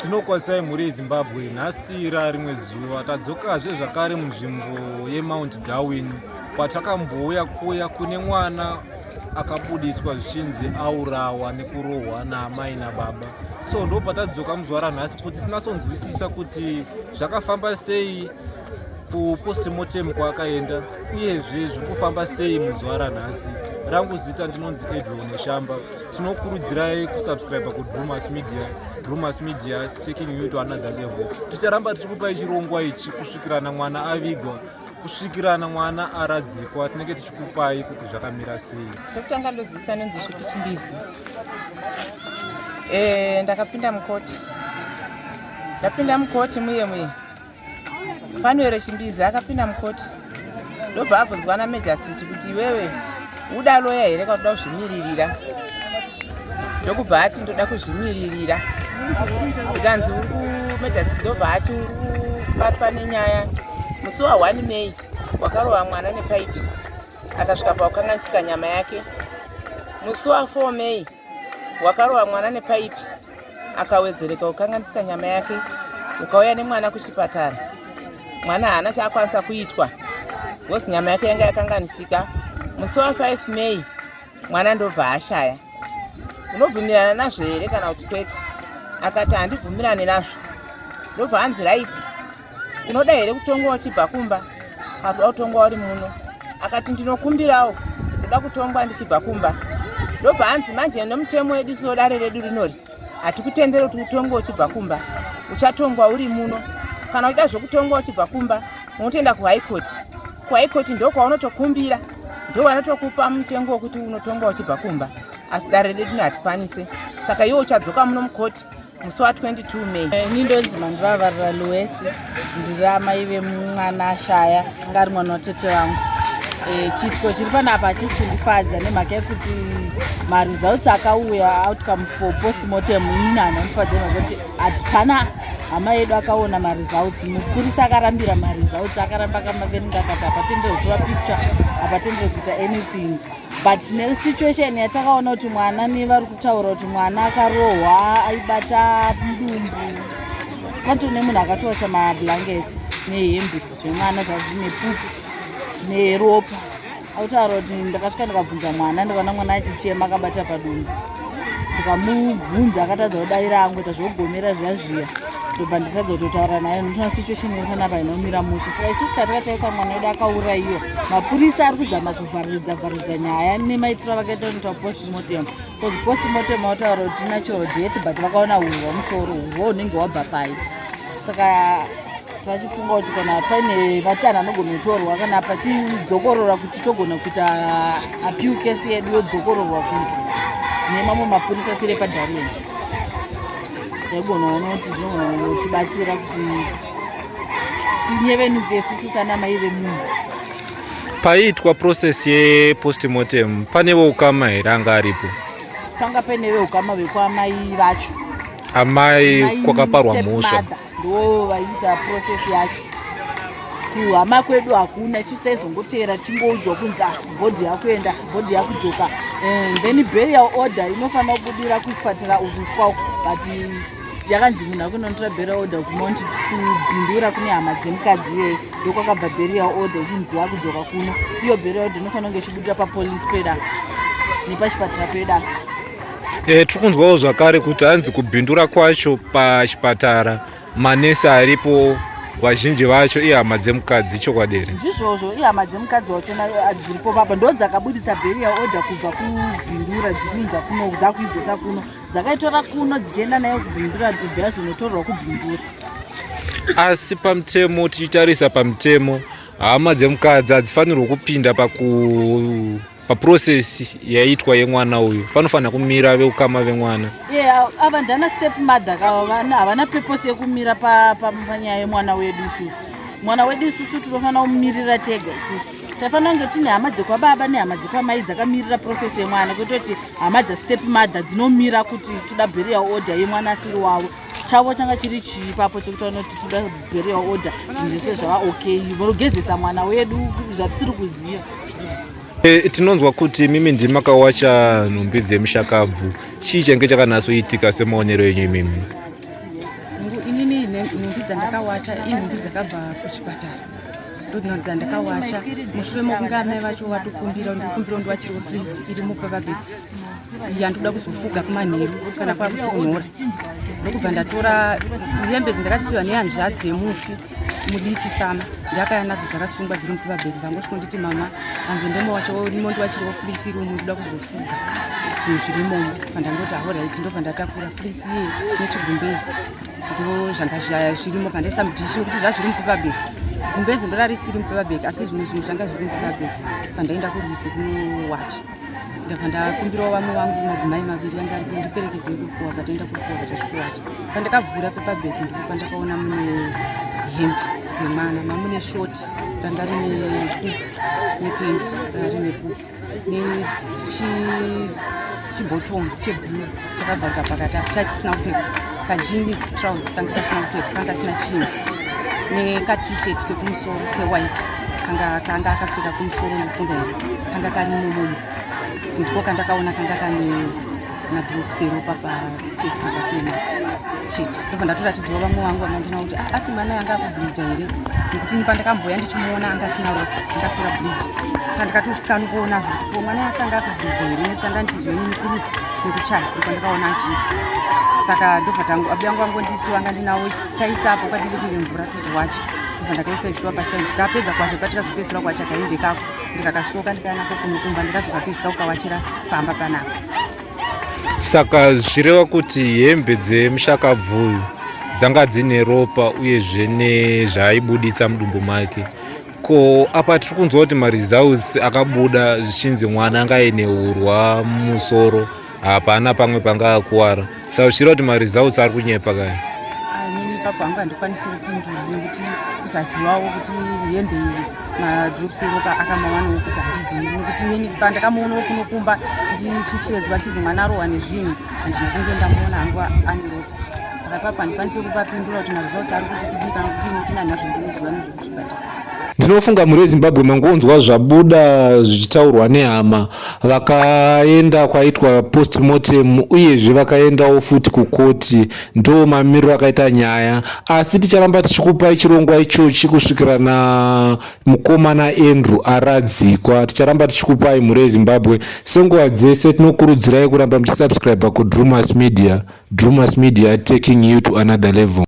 Tinokwazisai mhuri yeZimbabwe. Nhasi rarimwe zuva tadzokazve zvakare munzvimbo yeMount Darwin kwatakambouya kuya kune mwana akabudiswa zvichinzi aurawa nekurohwa naamai nababa. So ndo patadzoka muzuva ranhasi kuti tinasonzwisisa kuti zvakafamba sei kupostmortem kwaakaenda uyezve zviri kufamba sei muzuva ranhasi. Rangu zita ndinonzi Edwin Neshamba. Tinokurudzirai kusubscribe kuDrumas Media. Drumas Media taking you to another level. Ticharamba tichikupai chirongwa ichi kusvikirana mwana avigwa, kusvikirana mwana aradzikwa, tinenge tichikupai kuti zvakamira sei. Chekutanga ndozivisa nonzi Shupi Chimbizi. Ndakapinda mukoti. Ndapinda mukoti muye muye. Fanuel Chimbizi akapinda mukoti ndobva abvunzwa naMajasiti kuti iwewe uda loya here kwakuda kuzvimiririra, ndokubva ati ndoda kuzvimiririra, zvikanzi uri kumajasiti, ndobva ati uri kubatwa nenyaya musi wa 1 May wakarova mwana nepaipi akasvika pakukanganisika nyama yake, musi wa 4 May wakarova mwana nepaipi akawedzereka kukanganisika nyama yake, ukauya nemwana kuchipatara, mwana haana chaakwanisa kuitwa because nyama yake yanga yakanganisika. Musi wa 5 May mwana ndobva ashaya. Unobvumirana nazvo here kana kuti kwete? Akati handibvumirane nazvo. Ndobva anzi right, unoda here kutongwa uchibva kumba kana kuda kutongwa uri muno? Akati ndinokumbirawo ndoda kutongwa ndichibva kumba. Ndobva anzi manje nemutemo wedu so dare redu rinori hatikutendere kuti utongwe uchibva kumba, uchatongwa uri muno. Kana uchida zvokutongwa uchibva kumba unotoenda kuhigh court. Kuhigh court ndokwaunotokumbira, ndo vanotokupa mutengo wekuti unotongwa uchibva kumba, asi dare redu hatikwanise. Saka iwe uchadzoka muno mukoti musi wa 22 May. Ini ndonzi Mandivavarira Luesi, ndiri amai vemwana ashaya, anga ari mwana watete vangu. Chiitiko chiri panapa hachisi kundifadza nemhaka yekuti maresults akauya outcome for postmortem inini handandifadza nemhaka yekuti hapana hama yedu akaona maresults. Mupurisa akarambira maresults, akaramba akamaverenga akati hapatendere kutora picture, hapatendere kuita anything. But nesituation yatakaona kuti mwana nevari kutaura kuti mwana akarohwa aibata mudumbu, pato nemunhu akatowacha mablankets nehembe zvemwana zvazvine pupu neropa. Akutaura kuti ndakasvika ndikabvunza mwana, ndikaona mwana achichema akabata padumbu, ndikamubvunza akatadza kudavira, angoita zvokugomera zviya zviya, ndobva ndatadza kutotaura naye. Ndinoona situation iri panapa inomira mushe. Saka isusu katakatarisa mwana wedu akaurayiwa, mapurisa ari kuzama kuvhariridza vhariridza nyaya nemaitiro vakaita kunoita postmortem, because postmortem vataura kuti natural death, but vakaona hurwa musoro, hurwa hunenge hwabva pai. Saka tachifunga kuti kana paine vatana anogona kutorwa kana pachidzokorora kuti togona kuita appeal case yedu yodzokororwa kuitwa nemamwe mapurisa sire paDarwin, taigona kuona kuti zvinogona kutibatsira kuti tinyevenuke isusu sana mai vemunhu. Paiitwa process yepostmortem pane veukama here anga aripo? Panga paine veukama vekwamai vacho. Amai kwakaparwa mhosva ndo vaiita process yacho. Kuhama kwedu hakuna, isusu taizongoteera tichingoudzwa kunzi body yakuenda, body yakudzoka, and then burial order inofanira kubudira kuchipatara uku kwako, but yakanzi munhu akunotora burial order kuMount kuBindura kune hama dzemukadzi iyeye, ndokwakabva burial order ichinzi yakudzoka kuno. Iyo burial order inofanira kunge ichibudira papolisi peda nepachipatara peda. Tiri kunzwawo zvakare kuti hanzi kuBindura kwacho pachipatara manesi aripo vazhinji vacho ihama dzemukadzi, chokwadi here? Ndizvozvo, ihama dzemukadzi wacho dziripo papa, ndo dzakabuditsa burial order kubva kuBindura dzichiunza kuno, dzakuidzisa kuno, dzakaitora kuno dzichienda nayo kuBindura, kubva zinotorwa kuBindura. Asi pamutemo, tichitarisa pamutemo, Hama dzemukadzi hadzifanirwe kupinda paku paprocess yaitwa yemwana uyu, panofanira kumira veukama vemwana. Yeah, ava ndana step mother havana purpose yekumira panyaya yemwana wedu isusu. Mwana wedu isusu tinofanira kumirira tega isusu. Taifanira kunge tine hama dzekwababa nehama dzekwamai dzakamirira process yemwana, kwete kuti hama dzastep mother dzinomira kuti toda burial order yemwana asiri wavo. Chavo changa chiri chii ipapo chekuti vanoti toda burial order, zvinhu zvese zvava okay, vorogezesa mwana wedu zvatisiri kuziva? Tinonzwa kuti mimi ndimi makawacha nhumbi dzemushakabvu. Chii change chakanatsoitika semaonero enyu imimi? Inini nhumbi dzandakawacha inhumbi dzakabva kuchipatara, ndodzinonzi dzandakawacha mushure mokunge amai vacho vatokumbira, ndikumbira ndiwachiriwo fleece iri mupaper bag yandoda kuzofuga kumanheru kana kwakutonhora. Ndokubva ndatora hembe dzindakapiwa nehanzvadzi yemufi mudiki sama, ndakaya nadzo dzakasungwa dziri mupaper bag. Vangosvikonditi, "Mama, hanzi ndemondiwachiriwo fleece iri umu, ndoda kuzofuga zvinhu zviri imomo." Pandangoti, "Alright," ndobva ndatakura fleece iye nechigumbezi, ndo zvanga zvirimo. Pandaisa mudhishi nekuti zvazviri mupaper bag. Gumbezi ndora risiri mupaper bag, asi zvimwe zvinhu zvanga zviri mupaper bag. Pandaenda kurwizi kunowacha, ndabva ndakumbirawo vamwe vangu madzimai maviri anga ari kundiperekedze kupuwa. Pataenda kupuwa, patasvikowacha, pandakavhura paper bag, ndipo pandakaona mune hembe dzemwana, mamune short ranga rine pupu nepenti ranga rine pupu nechibottom cheblue chakabvaruka pakati apo, chachisina kupfeka, kajean trouser kanga kasina kupfeka, kanga kasina chinhu, nekatshirt kekumusoro kewhite kanga akapfeka kumusoro, ndofunga here kanga kari imomomo. Ndiko kandakaona kanga kane madrops eropa pachest pakena chete. Ndobva ndatoratidzwa vamwe vangu vanga ndina kuti, "Ah, asi mwana yanga akubleeda here?" Nekuti ini pandakamboya ndichimuona anga asina ropa, anga asinga bleed. Saka ndikatosvika nokuona zvekuti ko mwana asi anga akubleeda here, nekuti anga ndichiziva inini kurudzi nekuchaya ndopandakaona achiita. Saka ndobva tangu abuya vangu vangonditi vanga ndinawo kaisa apo kwadiri kunge mvura tozowacha. Ndobva ndakaisa zvishuwa paside, tikapedza kwacha, patikazopedzisira kwacha kaimbe kako, ndikakasoka, ndikaenda kunokumba, ndikazokapedzisira kukawachira pamba panapa. Saka zvichireva kuti hembe dzemushakabvu dzanga dzine ropa uyezve nezvaaibuditsa mudumbu make. Ko apa tiri kunzwa kuti maresults akabuda zvichinzi mwana anga aine urwa mumusoro, hapana pamwe panga akuwara. Saka zvichireva kuti maresults ari kunyepa kaya? Inini ipapo hangu handikwanisi kupindura nekuti kusazivawo kuti hembe iyi madrops eropa akamawanawo kuti handizivi, nekuti inini pandakamuonawo kunokumba ndichichedzwa chinzi mwana arohwa nezvinhu, handina kunge ndamuona hangu ane ropa. Saka ipapo handikwanisi kupapindura kuti maresults ari kuti kudii kana kudii, nekuti nani ndinoziva nezvekuzvipatara. Ndinofunga mhuri yeZimbabwe mangonzwa zvabuda zvichitaurwa nehama vakaenda kwaitwa postmortem, uyezve vakaendawo futi kukoti. Ndo mamiriro akaita nyaya, asi ticharamba tichikupai chirongwa ichochi kusvikira na mukomana Andrew aradzikwa. Ticharamba tichikupai, mhuri yeZimbabwe. Senguva dzese, tinokurudzirai kuramba muchisubscribe kuDrumas Media. Drumas Media, taking you to another level.